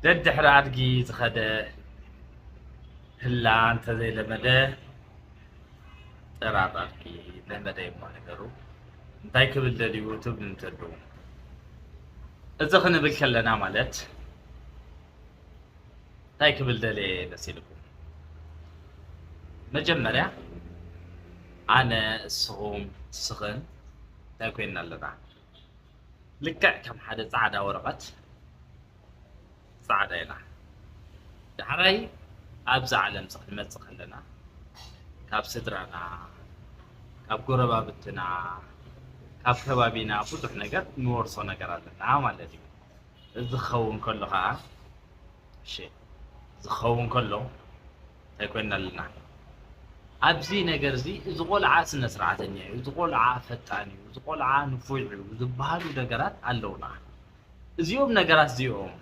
ደድሕሪ ኣድጊ ዝኸደ ህላ እንተዘይለመደ፣ ጠራር ኣድጊ ለመደ እሞ ነገሩ። እንታይ ክብል ደልዩ ትብሉ እንተድኡ፣ እዚ ክንብል ከለና ማለት እንታይ ክብል ደልየ መሲልኩም? መጀመርያ ኣነ፣ እስኹም፣ እስኽን እንታይ ኮይንና ኣለና? ልክዕ ከም ሓደ ጻዕዳ ወረቐት ጻዕዳ ኢና። ዳሕራይ ኣብዚ ዓለም እዚ ክንመጽእ ከለና ካብ ስድራና፣ ካብ ጎረባብትና፣ ካብ ከባቢና ብዙሕ ነገር ንወርሶ ነገር ኣለና ማለት እዩ። እዚ ክኸውን ከሎ ኸዓ፣ እሺ፣ እዚ ክኸውን ከሎ እንታይ ኮይና ኣለና? ኣብዚ ነገር እዚ፣ እዚ ቆልዓ ስነ ስርዓተኛ እዩ፣ እዚ ቆልዓ ፈጣን እዩ፣ እዚ ቆልዓ ንፉዕ እዩ ዝበሃሉ ነገራት ኣለውና። እዚኦም ነገራት እዚኦም